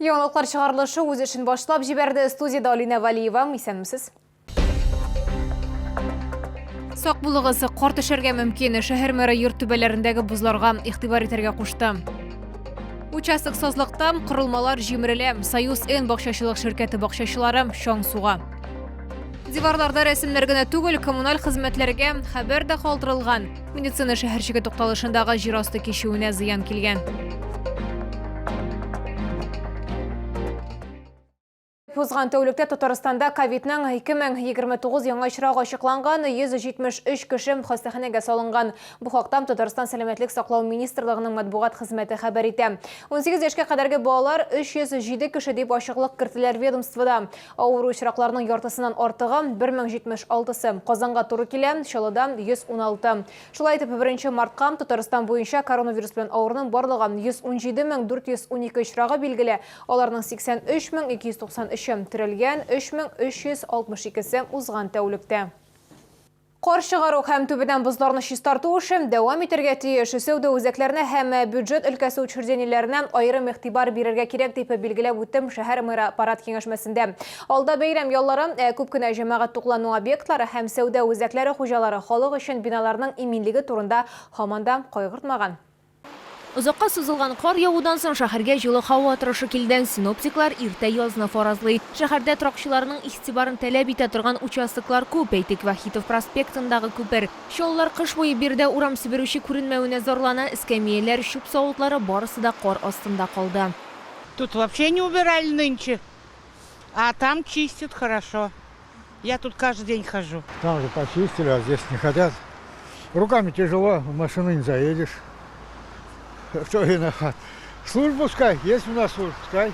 Яңалыклар чыгарылышы үз эшен башлап җибәрде. Студиядә Алинә Валиева. Исәнмесез. Сак булыгыз, кар төшәргә мөмкин. Шәһәр мэры йорт түбәләрендәге бозларга игътибар итәргә кушты. Участок сазлыкта корылмалар җимерелә. Союз Н бакчачылык ширкәте бакчачылары чаң суга. Диварларда рәсемнәр генә түгел, коммуналь хезмәтләргә хәбәр дә калдырылган. Медицина шәһәрчеге тукталышындагы җир асты кичүенә зыян килгән. Узган тәүлектә Татарстанда ковидның 2029 яңа очрагы ачыкланган, 173 кеше хастаханәгә салынган. Бу хакта Татарстан Сәламәтлек саклау министрлыгының матбугат хезмәте хәбәр итә. 18 яшькә кадәрге балалар 307 кеше дип ачыклык кертеләр ведомствода. Авыру очракларның яртысыннан артыгы, 1076-сы, Казанга туры килә, Чаллыда, 116. Шулай итеп, беренче мартка Татарстан буенча коронавирус белән авыруның барлыгы 117 412 очрагы билгеле, аларның 83 293-е, терелгән, 3362-се, узган тәүлектә. Кар чыгару һәм түбәдән бозларны чистарту эше дәвам итәргә тиеш. Сәүдә үзәкләренә һәм бюджет өлкәсе учреждениеләренә аерым игътибар бирергә кирәк, дип билгеләп үттем шәһәр мэры аппарат киңәшмәсендә. Алда бәйрәм яллары, ә күп кенә җәмәгать туклану объектлары һәм сәүдә үзәкләре хуҗалары халык өчен биналарның иминлеге турында һаман да кайгыртмаган. Озакка сузылган кар явудан соң шәһәргә җылы һава торышы килде. Синоптиклар иртә язны фаразлый. Шәһәрдә торакчыларның игътибарын таләп итә торган участоклар күп, әйтик, Вахитов проспектындагы күпер. Чаллылар кыш буе биредә урам себерүче күренмәвенә зарлана, эскәмияләр, чүп савытлары барысы да кар астында калды. Тут вообще не убирали нынче, а там чистят хорошо. Я тут каждый день хожу. Там же почистили, а здесь не хотят. Руками тяжело, в машину не заедешь. Кто виноват? Служба пускай, есть у нас служба, пускай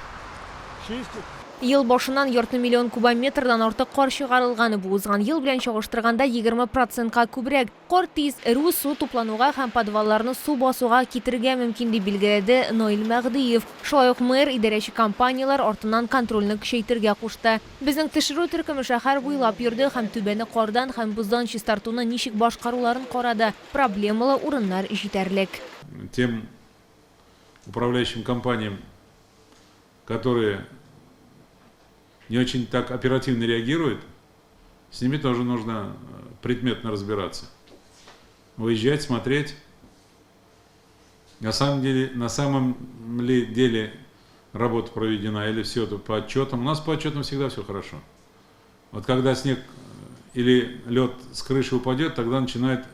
чистит. Ел башыннан ярты миллион кубометрдан артык кар чыгарылган. Бу узган ел белән чагыштырганда 20 процентка күбрәк. Кар тиз эрү, су туплануга һәм подвалларны су басуга китерергә мөмкин, дип билгеләде Наил Мәһдиев. Шулай ук мэр идарәче компанияләр артыннан контрольне көчәйтергә кушты. Безнең төшерү төркеме шәһәр буйлап йөрде һәм түбәне кардан һәм боздан чистартуны ничек башкаруларын карады. Проблемалы урыннар җитәрлек. Тем управляющим компаниям, которые не очень так оперативно реагируют, с ними тоже нужно предметно разбираться. Выезжать, смотреть. На самом деле, на самом ли деле работа проведена или все это по отчетам. У нас по отчетам всегда все хорошо. Вот когда снег или лед с крыши упадет, тогда начинают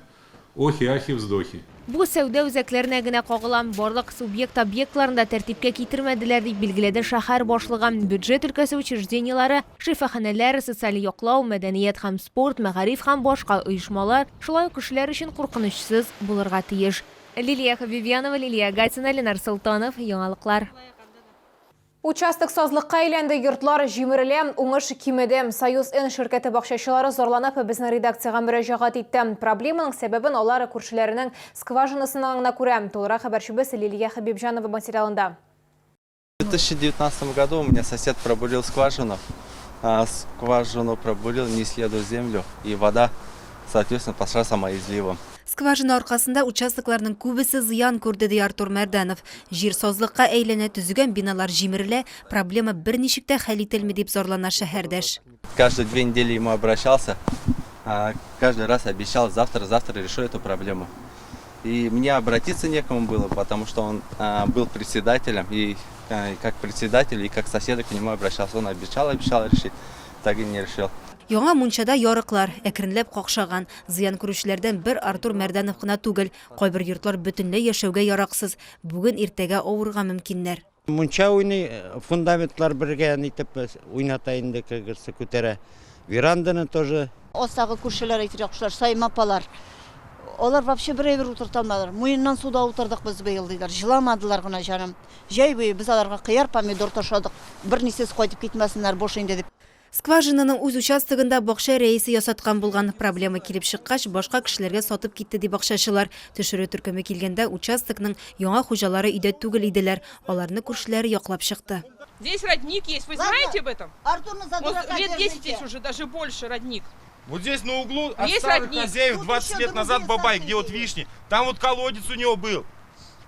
охи, ахи, вздохи. Бу сәүдә үзәкләренә генә кагыла. Барлык субъект объектларын да тәртипкә китермәделәр, дип билгеләде шәһәр башлыгы. Бюджет өлкәсе учреждениеләре, шифаханәләр, социаль яклау, мәдәният һәм спорт, мәгариф һәм башка оешмалар шулай ук кешеләр өчен куркынычсыз булырга тиеш. Лилия Хабибьянова, Лилия Гатина, Ленар Солтанов, Яңалыклар. Участок сазлыкка әйләнде, йортлар җимерелә, уңыш кимеде. Союз-Н ширкәте бакчачылары зарланып безнең редакциягә мөрәҗәгать итте. Проблеманың сәбәбен алар күршеләренең скважинасыннан гына күрә. Тулырак хәбәрчебез Лилия Хәбибҗанова материалында. В 2019 году у меня сосед пробурил скважину. Скважину пробурил, не исследуя землю, и вода, соответственно, пошла самоизливом. Скважина аркасында участокларның күбесе зыян күрде, ди Артур Мәрдәнов. Җир сазлыкка әйләнә, төзегән биналар җимерелә, проблема берничек тә хәл ителми, дип зарлана шәһәрдәш. Каждые две недели ему обращался, каждый раз обещал, завтра, завтра решу эту проблему. И мне обратиться некому было, потому что он был председателем, и как председатель, и как соседа к нему обращался. Он обещал, обещал решить, так и не решил. Яңа мунчада ярыклар, әкренләп какшаган. Зыян күрүчеләрдән бер Артур Мәрдәнов кына түгел. Кайбер йортлар бөтенләй яшәүгә яраксыз. Бүген-иртәгә авырга мөмкиннәр. Мунча уйный, фундаментлар бергә нитеп уйната инде, как говорится, күтәрә. Веранданы тоже. Астагы күршеләр әйтергә кушалар, Саимә апалар. Алар вообще бер әйбер утырта алмадылар. Муеннан суда утырдык без быел, диләр. Җыламадылар гына, җаным. Җәй буе без аларга кыяр, помидор ташладык. Бернисез кайтып китмәсеннәр, буш инде дип. Скважинаның үз участогында бакча рәисе ясаткан булган. Проблема килеп чыккач, башка кешеләргә сатып китте, ди бакчачылар. Төшерү төркеме килгәндә участокның яңа хуҗалары өйдә түгел иделәр. Аларны күршеләре яклап чыкты. Здесь родник есть, вы знаете об этом? Он лет 10 здесь уже, даже больше родник. Вот здесь на углу от Есть старых родник. хозяев Тут 20 еще лет назад другие бабай, где вот соседи. вишни, там вот колодец у него был.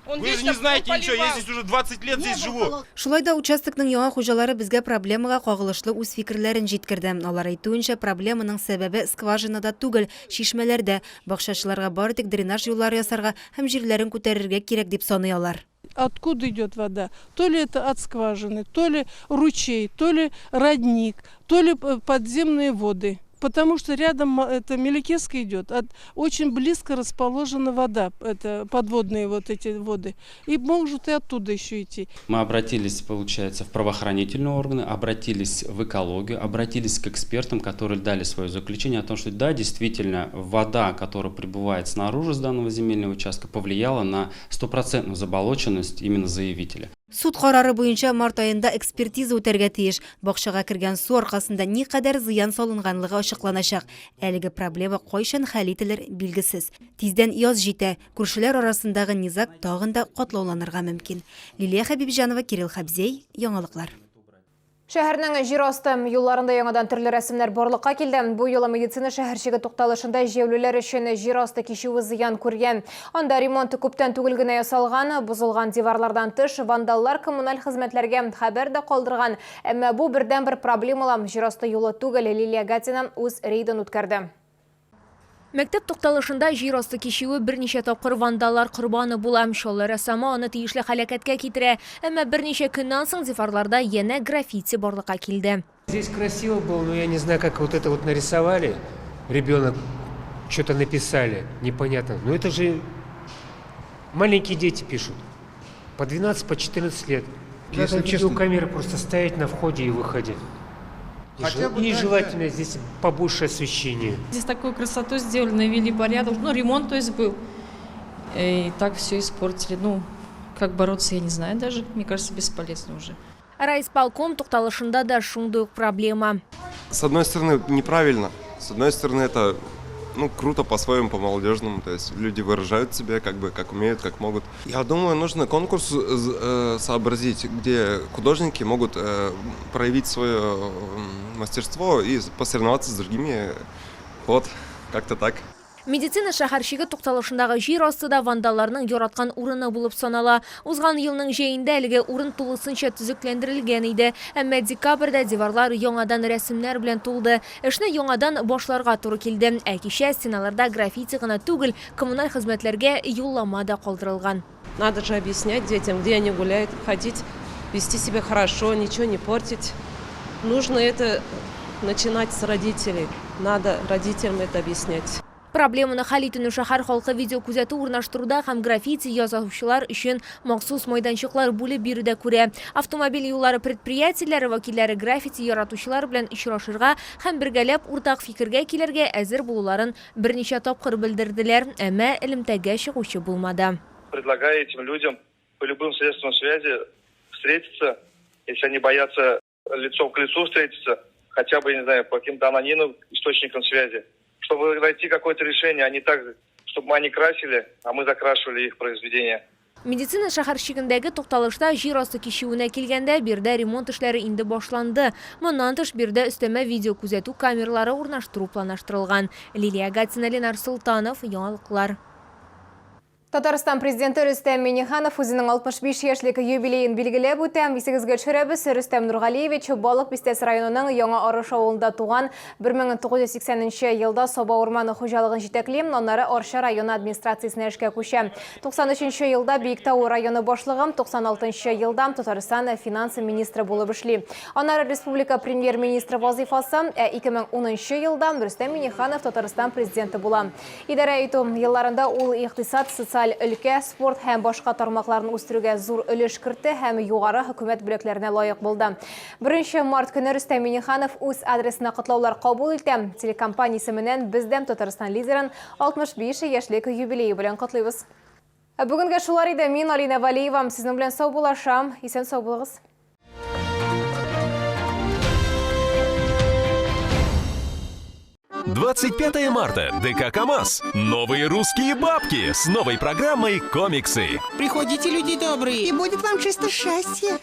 Он Вы же вечно не знаете ничего, я поливал. здесь уже 20 лет здесь живу. Шулай да участокның яңа хуҗалары безгә проблемага кагылышлы үз фикерләрен җиткерде. Алар әйтүенчә, проблеманың сәбәбе скважинада түгел, чишмәләрдә. Бакчачыларга бары тик дренаж юллары ясарга һәм җирләрен күтәрергә кирәк дип саный алар. Откуда идет вода? То ли это от скважины, то ли ручей, то ли родник, то ли подземные воды. Потому что рядом это Мелекесская идет, очень близко расположена вода, это подводные вот эти воды. И может и оттуда еще идти. Мы обратились, получается, в правоохранительные органы, обратились в экологию, обратились к экспертам, которые дали свое заключение о том, что да, действительно, вода, которая прибывает снаружи с данного земельного участка, повлияла на стопроцентную заболоченность именно заявителя. Суд карары буенча март аенда экспертиза үтәргә тиеш. Бакчага кергән су аркасында никадәр зыян салынганлыгы ачыкланачак. Әлеге проблема кайчан хәл ителер, билгесез. Тиздән яз җитә, күршеләр арасындагы низаг тагын да катлауланырга мөмкин. Лилия Хәбибҗанова, Кирилл Хәбзей, Яңалыклар. Шәһәрнең җир асты юлларында яңадан төрле рәсемнәр барлыкка килде. Бу юлы медицина шәһәрчеге тукталышында җәяүлеләр өчен җир асты кичүе зыян күргән. Анда ремонт күптән түгел генә ясалган, бозылган диварлардан тыш вандаллар коммуналь хезмәтләргә хәбәр дә калдырган. Әмма бу бердәнбер проблемалы җир асты юлы түгел. Лилия Гатина үз рейдын үткәрде. Мәктәп тукталышында җир асты кичүе берничә тапкыр вандаллар корбаны була. Чаллы рәссамы аны тиешле халәкәткә китерә. Әмма берничә көннән соң диварларда янә граффити барлыкка килде. Здесь красиво было, но я не знаю, как вот это вот нарисовали. Ребенок что-то написали, непонятно. Но это же маленькие дети пишут. По 12, по 14 лет. Если Надо честно- видеокамеры просто ставить на входе и выходе. И, Хотя жел- бы и так, желательно здесь побольше освещения. Здесь такую красоту сделали, навели порядок. Ну, ремонт, то есть, был. И так все испортили. Ну, как бороться, я не знаю даже. Мне кажется, бесполезно уже. Райисполком тукталышында да шундый ук проблема. С одной стороны, неправильно. С одной стороны, это, ну, круто по-своему, по-молодежному. То есть люди выражают себя, как бы, как умеют, как могут. Я думаю, нужно конкурс сообразить, где художники могут проявить свое мастерство и посоревноваться с другими. Вот, как-то так. Медицина шәһәрчеге тукталышындагы җир асты да вандалларның яраткан урыны булып санала. Узган елның җәендә әлеге урын тулысынча төзекләндерелгән иде. Әмма декабрьдә диварлар яңадан рәсемнәр белән тулды. Эшне яңадан башларга туры килде. Ә кичә стеналарда граффити гына түгел, коммуналь хезмәтләргә юллама да калдырылган. Надо же объяснять детям, где они гуляют, ходить, вести себя хорошо, ничего не портить. Нужно это начинать с родителей. Надо родителям это объяснять. Проблеманы хәл итүне шәһәр халкы видеокүзәтү урнаштыруда һәм граффити ясаучылар өчен махсус майданчыклар бүлеп бирүдә күрә. Автомобиль юллары предприятиеләре вәкилләре граффити яратучылар белән очрашырга һәм бергәләп уртак фикергә килергә әзер булуларын берничә тапкыр белдерделәр, әмма элемтәгә чыгучы булмады. Предлагаю этим людям по любым средствам связи встретиться, если они боятся лицом к лицу встретиться, хотя бы, я не знаю, по каким-то анонимным источникам связи, чтобы найти какое-то решение, а не так, чтобы они красили, а мы закрашивали их произведения. Медицина шәһәрчегендәге тукталышта җир асты кичүенә килгәндә, биредә ремонт эшләре инде башланды. Моннан тыш биредә өстәмә видеокүзәтү камералары урнаштыру планлаштырылган. Лилия Гатина, Ленар Султанов, Яңалыклар. Татарстан президенты Рөстәм Миңнеханов үзенең 65 яшьлек юбилеен билгеләп үтә. Исегезгә төшерәбез, Рөстәм Нургалиевич Балык Бистәсе районының Яңа Арыш авылында туган. 1980 елда Саба урманы хуҗалыгын җитәкли, аннары Арча районы администрациясенә эшкә күчә. 93 елда Биектау районы башлыгы, 96 елда Татарстан финанс министры булып эшли. Аннары республика премьер-министры вазифасы, ә 2010 елда Рөстәм Миңнеханов Татарстан президенты була. Идарә итү елларында ул икътисад, социаль өлкә, спорт һәм башка тармакларын үстерүгә зур өлеш кертте һәм югары хөкүмәт бүләкләренә лаек булды. 1 март көне Рөстәм Миңнеханов үз адресына котлаулар кабул итә. Телекомпания исеменнән без дә Татарстан лидерын 65 яшьлек юбилее белән котлыйбыз. Ә бүгенгә шулар иде. Мин Алина Валиева сезнең белән саубуллашам. Исән сау булыгыз. 25 марта. ДК КамАЗ. Новые русские бабки с новой программой «Комиксы». Приходите, люди добрые, и будет вам чисто счастье.